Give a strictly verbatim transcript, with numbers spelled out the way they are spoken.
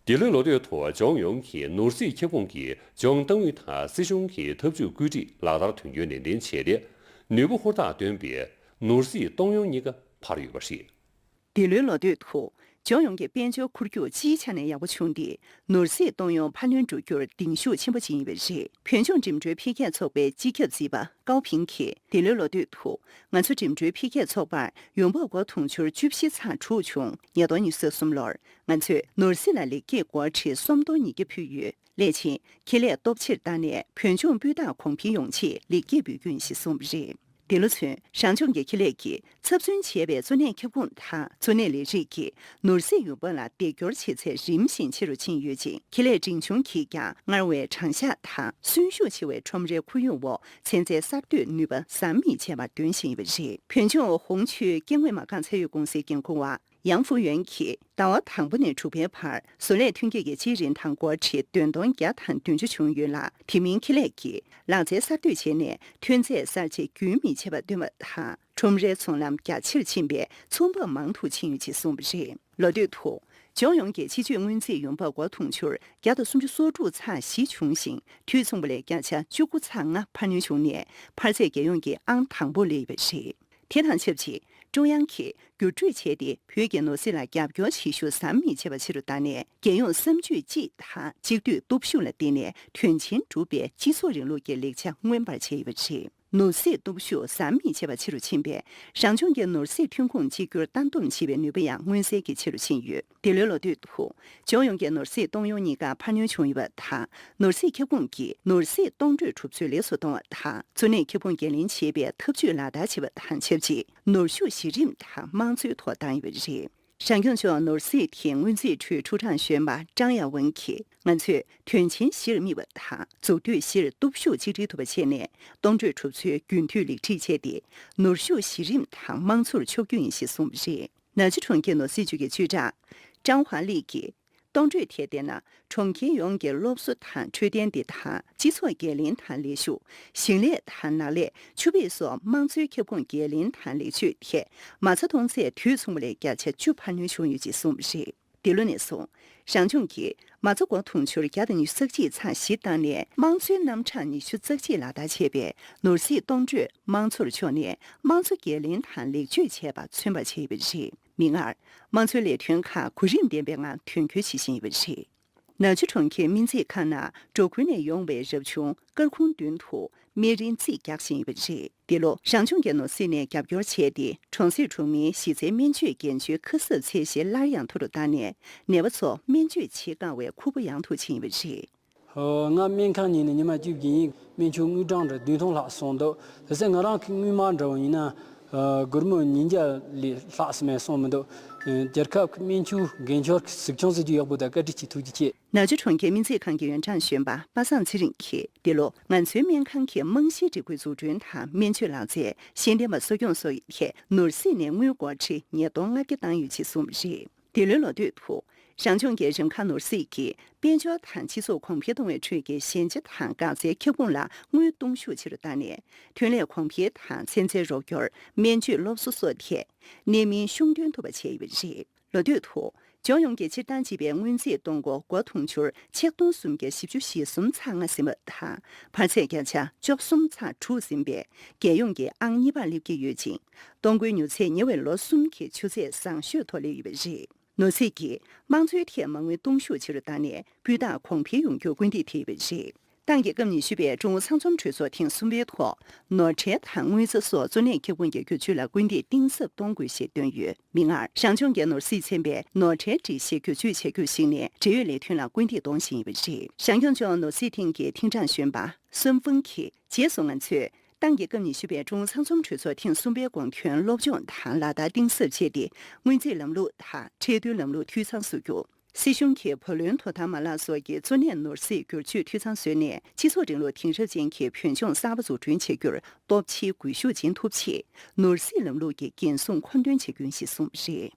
འདི་ལོའི་ལོ་སྟོད་དུ་ལྗོངས་ཡོངས་ཀྱི་ནོར་སྲིད་ཁྱབ་ཁོངས་ཀྱིས་ལྗོངས་ཏང་ཨུད་དང་སྲིད་གཞུང་གི་ཐབས་ཇུས་བཀོད་སྒྲིག་ལག་བསྟར་དོན་འཁྱོལ་ནན་ཏན་བྱས་ཏེ། ནུས་པ་ཧུར་ཐག་བཏོན་པས་ནོར་སྲིད་གཏོང་ཡོང་གཉིས་ཀ་འཕར་ཡོད་པ་རེད། འདི་ལོའི་ལོ་སྟོད་དུ་ལྗོངས་ཡོངས་ཀྱི་དཔལ་འབྱོར་འཁོར་རྒྱུག་སྤྱིའི་ཆ་ནས་ཡག་པོ་བྱུང་སྟེ། ནོར་སྲིད་གཏོང་ཡོང་འཕར་སྣོན་འགྲོ་རྒྱུར་གདེང་ཤུགས་ཆེན་པོ་ཕྱིན་ཡོད་པ་རེད། བོད་ལྗོངས་འགྲིམ་འགྲུལ་འཕེལ་རྒྱས་ཚོགས་པའི་སྤྱི་ཁྱབ་རྩིས་པ་ཀའོ་ཕིང་གིས། འདི་ལོའི་ལོ་སྟོད་དུ་ང་ཚོ་འགྲིམ་འགྲུལ་འཕེལ་རྒྱས་ཚོགས་པར་ཡོང་འབབ་སྒོར་དུང་ཕྱུར་བཅུ་བཞི་ཚེག་དྲུག་བྱུང་། ཉིས་སྟོང་ཉི་ཤུ་རྩ་གསུམ་ལོར་ང་ཚོས་ནོར་སྲིད་ལ་ལེགས་སྐྱེས་སྒོར་ཁྲི་སུམ་སྟོང་ཉིས་བརྒྱ་ཕུལ་ཡོད། སླད་ཕྱིན་ཁེ་ལས་སྟོབས་ཆེར་བཏང་ནས་བོད་ལྗོངས་སྤུས་དག་གོང་འཕེལ་ཡོང་ཆེད་ལེགས་སྐྱེས་འབུལ་རྒྱུ་ཡིན་ཞེས་གསུངས་པ་རེད། འདི་ལོ་ཚུན་རང་ལྗོངས་ཀྱི་ཁེ་ལས་ཀྱིས་ཚབ་མཚོན་བྱས་པའི་གཙོ་གནད་ཁྱབ་ཁོངས་དང་གཙོ་གནད་ལས་རིགས་ཀྱི་ནོར་སྲིད་ཡོང་འབབ་ལ་འདེགས་སྐྱོར་བྱེད་ཚད་རིམ་བཞིན་ཆེ་རུ་ཕྱིན་ཡོད་ཅིང་། ཁེ་ལས་འབྲིང་ཆུང་གིས་ཀྱང་སྔར་བས་དྲང་གཞག་དང་གསོན་ཤུགས་ཆེ་བའི་ཁྲོམ་རའི་ཁོར་ཡུག་འོག་ཚན་རྩལ་གསར་གཏོད་ནུས་པ་ཟམ་མི་ཆད་པར་འདོན་བཞིན་ཡོད་པ་རེད། བོད་ལྗོངས་ཧོང་ཆུས་སྐྱེ་དངོས་མ་རྐང་ཚད་ཡོད་ཀུང་སིའི་འགན་འཁུར་བ་ཡང་ཧྥུ་ཡོན་གྱིས་ཟླ་བ་དང་པོ་ནས་དྲུག་པའི་བར་བཟོ་ལས་ཐོན་སྐྱེད་ཀྱི་སྤྱིའི་རིན་ཐང་སྒོར་ཁྲི་བདུན་སྟོང་བརྒྱ་དང་བདུན་ཅུ་བྱུང་ཡོད་ལ། དེ་མིན་ཁེ་ལས་ཀྱིས་ལག་རྩལ་གསར་གཏོད་བྱས་ནས་ཐོན་རྫས་གསར་བརྗེ་རྒྱུན་མི་ཆད་པར་བཏོན་པ་དང་། ཁྲོམ་རའི་ཚོང་ལམ་རྒྱ་ཆེར་ཕྱིན་པས་ཚོང་འབབ་མང་དུ་ཕྱིན་ཡོད་ཅེས་གསུངས་པ་རེད། ལོ་སྟོད་དུ་ལྗོངས་ཡོངས་ཀྱི་སྤྱི་སྤྱོད་སྔོན་རྩིས་ཡོང་འབབ་སྒོར་དུང་ཕྱུར་བརྒྱ་དང་སུམ་ཅུ་སོ་དྲུག་ཚེག་བཞི་བྱུང་ཞིང་། དུས་མཚུངས་པ་ལས་བརྒྱ་ཆ་བཅུ་དགུ་ཚེག་ལྔ་འཕར་སྣོན་བྱུང་ནས་འཕར་ཚད་རྒྱལ་ཡོངས་ཀྱི་ཨང་དང་པོར་སླེབས་ཡོད་པ་རེད། དེ་དང་ཆབས་ཅིག་ཀྲུང་དབྱང་གིས་བསྒྱུར་སྤྲོད་བྱས་ཏེ། བོད་ཀྱི་ནོར་སྲིད་ལ་རྒྱབ་སྐྱོར་བྱེད་ཤུགས་ཟམ་མི་ཆད་པར་ཆེ་རུ་བཏང་ནས། རྒྱལ་ཡོངས་བསམ་སྤྱོད་གཅིག་དང་གཅིག་སྡུད་སྟོབས་ཤུགས་ལ་བརྟེན་ནས་དོན་ཆེན་སྒྲུབ་པའི་སྤྱི་ཚོགས་རིང་ལུགས་ཀྱི་ལེགས་ཆ་མངོན་པར་བྱས་ཡོད་པ་རེད། ནོར་སྲིད་སྟོབས་ཤུགས་ཟམ་མི་ཆད་པར་ཆེ་རུ་ཕྱིན་པས། རང་ལྗོངས་ཀྱི་ནོར་སྲིད་ཐོན་ཁུངས་གཅིག་གྱུར་ལྟ་འདོམས་བྱེད་པའི་ནུས་པ་ཡང་མངོན་གསལ་གྱིས་ཆེ་རུ་ཕྱིན་ཡོད། འདི་ལོའི་ལོ་སྟོད་དུ་ལྗོངས་ཡོངས་ཀྱི་ནོར་སྲིད་གཏོང་ཡོང་གཉིས་ཀ་འཕར་སྣོན་བྱུང་ཡོད་པ་དང་། ནོར་སྲིད་ཁྱབ་ཁོངས་ཀྱི་ནོར་སྲིད་གཏོང་སྤྲོད་གྲུབ་ཚུལ་ལེགས་སུ་གཏོང་བ་དང་། གཙོ་གནད་ཁྱབ་ཁོངས་འགན་ལེན་བྱེད་པའི་ཐབས་ཇུས་ལག་བསྟར་བྱེད་པ་དང་ཆབས་ཅིག་ནོར་ཤུགས་གཞི་རིམ་དང་དམངས་འཚོའི་ཐོག་བཏང་ཡོད་པ་རེད། རང་སྐྱོང་ལྗོངས་ནོར་སྲིད་ཐིང་སྔོན་རྩིས་ཁྲུའི་ཁྲུའུ་ཀྲང་གཞོན་པ་ཀྲང་ཡ་ཝུན་གྱིས། ང་ཚོས་དོན་ཆེན་བཞིར་དམིགས་པ་དང་། འཛུགས་གཏོད་བཞིར་སྟོབས་ཤུགས་གཅིག་སྒྲིལ་ཐུབ་པ་བྱས་ནས། གཏོང་སྤྲོད་གྲུབ་ཚུལ་རྒྱུན་མཐུད་ལེགས་སྒྲིག་བྱས་ཏེ། ནོར་ཤུགས་གཞི་རིམ་དང་དམངས་འཚོར་ཕྱོགས་སྒྱུར་ཡིན་ཞེས་གསུངས་པ་རེད། ནག་ཆུ་གྲོང་ཁྱེར་ནོར་སྲིད་ཅུས་ཀྱི་ཅུས་ཀྲང་། ཀྲང་ཧྭ་ལི་གིས། གཏོང་སྤྲོད་དེ་བལྟས་ན། གྲོང་ཁྱེར་ཡོངས་ཀྱི་སློབ་གསོ་དང་འཕྲོད་བསྟེན་སྡེ་དང་སྤྱི་ཚོགས་འགན་ལེན་དང་ལས་ཞུགས། ཞིང་ལས་དང་ནགས་ལས། ཆུ་བེད་སོགས་དམངས་འཚོའི་ཁྱབ་ཁོངས་འགན་ལེན་དང་ལེགས་བཅོས་ཐད། མ་རྩ་གཏོང་ཚད་དུས་མཚུངས་པ་ལས་བརྒྱ་ཆ་བཅུ་འཕར་སྣོན་བྱུང་ཡོད་ཅེས་གསུངས་པ་རེད། འདི་ལོ་ནས་བཟུང་། རང་ལྗོངས་ཀྱིས་མ་རྩ་སྒོར་དུང་ཕྱུར་བརྒྱ་དང་ཉི་ཤུ་རྩ་གཅིག་ཚེག་བཞི་བཏང་ནས། དམངས་འཚོའི་རྣམ་གྲངས་ཉི་ཤུ་རྩ་གཅིག་ལག་བསྟར་བྱས་པས། ནོར་སྲིད་གཏོང་སྤྲོད་དམངས་འཚོར་ཕྱོགས་ནས་དམངས་འཚོ་འགན་ལེན་དང་ལེགས་བཅོས་བྱས་པ་མཚོན་པར་བྱས་ཡོད་པ་རེད། མིག་སྔར། དམངས་འཚོའི་ལས་དོན་ཁག་གོ་རིམ་ལྡན་པའི་ངང་དོན་འཁྱོལ་བྱེད་བཞིན་ཡོད་པ་རེད། ནག་ཆུ་གྲོང་ཁྱེར་སྨན་རྩིས་ཁང་ནང་འབྲོག་ཁུལ་ནས་ཡོང་བའི་རབ་བྱུང་སྐར་ཁུང་མདུན་དུ་སྨན་རིན་རྩིས་རྒྱག་བཞིན་ཡོད་པ་རེད། འདི་ལོ་རང་ལྗོངས་ཀྱི་ནོར་སྲིད་ནས་རྒྱབ་སྐྱོར་བྱས་ཏེ། གྲོང་གསེབ་གྲོང་མིའི་གཞི་རྩའི་སྨན་བཅོས་འགན་བཅོལ་ཁ་གསབ་ཚད་གཞི་སླར་ཡང་མཐོ་རུ་བཏང་ནས། ནད་པ་ཚོ་སྨན་བཅོས་བྱེད་དཀའ་བའི་ཁུར་པོ་ཡང་དུ་ཕྱིན་ཡོད་པ་རེད། ཨ། ང་སྨན་ཁང་ནས་ནི་ཉི་མ་བཅུ་བཞི་ཡིན། སྨན་ཆུ་དངུལ་གྲངས་རེ་བདུན་སྟོང་ལྷག་སོང་འདུག། དེ་ཚེ་ང་རང་གི་དངུལ་སྨར་འདྲ་བོ་ཡིན་ན། ཨ། སྒོར་མོ་ཉིས་བརྒྱ་ལས་ལྷག་ཙམ་སོང་མི་འདུག། ཨ། རྒྱལ་ཁབ་ཀྱི་སྨན་ཆུ་འགན་འཁྱེར་གྱི་གཟིགས་སྐྱོང་བྱེད་རྒྱུ་ཡག་པོ་དང་བཀའ་དྲིན་ཆེ། ཐུགས་རྗེ་ཆེ། ནག་ཆུ་གྲོང་ཁྱེར་སྨན་རྩིས་ཁང་གི་ཡོན་ཀྲང་གཞོན་པ་པ་སངས་ཚེ་རིང་གིས། འདི་ལོ་ང་ཚོའི་སྨན་ཁང་གི་རྨང་གཞིའི་སྒྲིག་བཀོད་འཛུགས་སྐྲུན་དང་སྨན་བཅོས་ལག་རྩལ་ཤེས་ལྡན་པ་གསོ་སྐྱོང་སོགས་ཀྱི་ཐད་ནོར་སྲིད་ནས་དངུལ་སྒོར་ཁྲི་ཉིས་སྟོང་ལྔ་བརྒྱ་བཏང་ཡོད་ཅེས་གསུངས་པ་རེད། འདི་ལོའི་ལོ་སྟོད་དུ། རང་ལྗོངས་ཀྱི་རིམ་ཁག་ནོར་སྲིད་ཀྱིས་དཔལ་འབྱོར་དང་སྤྱི་ཚོགས་གོང་འཕེལ་གཏོང་བའི་ཁྲོད་ཀྱི་ཞན་ཆ་དང་འགག་རྩའི་ཁྱབ་ཁོངས་ལ་དངུལ་གཏོང་ཤུགས་ཆེ་རུ་བཏང་ནས། ཐོན་ལས་གོང་འཕེལ་དང་ཚན་རྩལ་རོགས་སྐྱོར། སྨན་བཅོས་སློབ་གསོ་སོགས་ཐད་གནད་སྨིན་ཤུགས་འདོན་ཐུབ་པ་བྱས་ཡོད་པ་རེད། ལོ་སྟོད་དུ། ལྗོངས་ཡོངས་ཀྱི་སྤྱིར་བཏང་སྤྱི་པའི་སྔོན་རྩིས་གཏོང་སྒོ་སྒོར་དུང་ཕྱུར་ཆིག་སྟོང་སུམ་བརྒྱ་བཞི་བཅུ་ཞེ་གསུམ་ཚེག་ལྔ་ཟིན་པ་དང་། འཕར་ཚད་བརྒྱ་ཆ་བཅུ་གསུམ་ཚེག་དྲུག་ཟིན་པས་རྒྱལ་ཡོངས་ཀྱི་ཨང་གཉིས་པར་སླེབས་ཀྱི་ཡོད་ཅིང་། གཏོང་སྒོའི་མྱུར་ཚད་ཉེ་བའི་ལོ་གསུམ་གྱི་ཆུ་ཚད་བཟང་ཤོས་ཐོག་སླེབས་ཡོད་པ་རེད། ནོར་སྲིད་ཀྱིས་དམངས་འཚོའི་ཐད་མ་དངུལ་གཏོང་ཤུགས་ཆེ་རུ་བཏང་ནས་སྤུས་དག་གོང་འཕེལ་ཡོང་རྒྱུར་སྐུལ་འདེད་ཐེབས་ཡོད་པ་རེད། ཏང་གི་སྐབས་ཉི་ཤུ་པའི་ཀྲུང་ཨུ་ཚང་འཛོམས་གྲོས་ཚོགས་ཐེངས་གསུམ་པའི་ཐོག་ནོར་ཁྲལ་དང་དངུལ་རྩ་སོགས་གཙོ་གནད་ཁྱབ་ཁོངས་ཀྱི་བསྒྱུར་བཅོས་ལ་སྐུལ་འདེད་གཏིང་ཟབ་གཏོང་དགོས་ཞེས་བཏོན་ཡོད། མིག་སྔར་རང་ལྗོངས་ཀྱི་ནོར་སྲིད་ཚན་པས་ནོར་ཁྲལ་སྒྲིག་གཞི་བསྒྱུར་བཅོས་བྱ་རྒྱུར་གཞིགས་ནས་འབྲེལ་ཡོད་ལས་དོན་ལ་སྐུལ་འདེད་གཏོང་བཞིན་ཡོད་པ་རེད། རང་སྐྱོང་ལྗོངས་ནོར་སྲིད་ཐིང་གི་ཐིང་ཀྲང་གཞོན་པ་སུན་ཧྥུང་གིས། རྗེས་སུ་ང་ཚོས་ཏང་གི་སྐབས་ཉི་ཤུ་པའི་ཀྲུང་ཨུ་ཚང་འཛོམས་གྲོས་ཚོགས་ཐེངས་གསུམ་པའི་དགོངས་དོན་སློབ་སྦྱོང་དང་ལག་བསྟར་གཏིང་ཟབ་བྱས་ཏེ། སྔོན་རྩིས་ལམ་ལུགས་དང་ཁྲལ་བསྡུའི་ལམ་ལུགས་འཐུས་ཚང་བཟོ་རྒྱུ། སྲིད་གཞུང་གི་བུ་ལོན་དོ་དམ་མ་ལག་སོགས་ཀྱི་གཙོ་གནད་ནོར་སྲིད་བསྒྱུར་བཅོས་འཐུས་ཚང་བཟོས་ནས། སྤྱི་ཚོགས་རིང་ལུགས་དེང་རབས་ཅན་གྱི་བོད་ལྗོངས་གསར་པ་འཛུགས་སྐྲུན་བྱ་རྒྱུར་སྟོབས་ཆེའི་སྒུལ་ཤུགས་སྦྱིན་ཐུབ་ཆེད། ནོར་སྲིད་ལམ་ལུགས་ཀྱི་འགན་སྲུང་མཁོ་འདོན་བྱ་རྒྱུ་ཡིན་ཞེས་གསུངས་པ་རེད།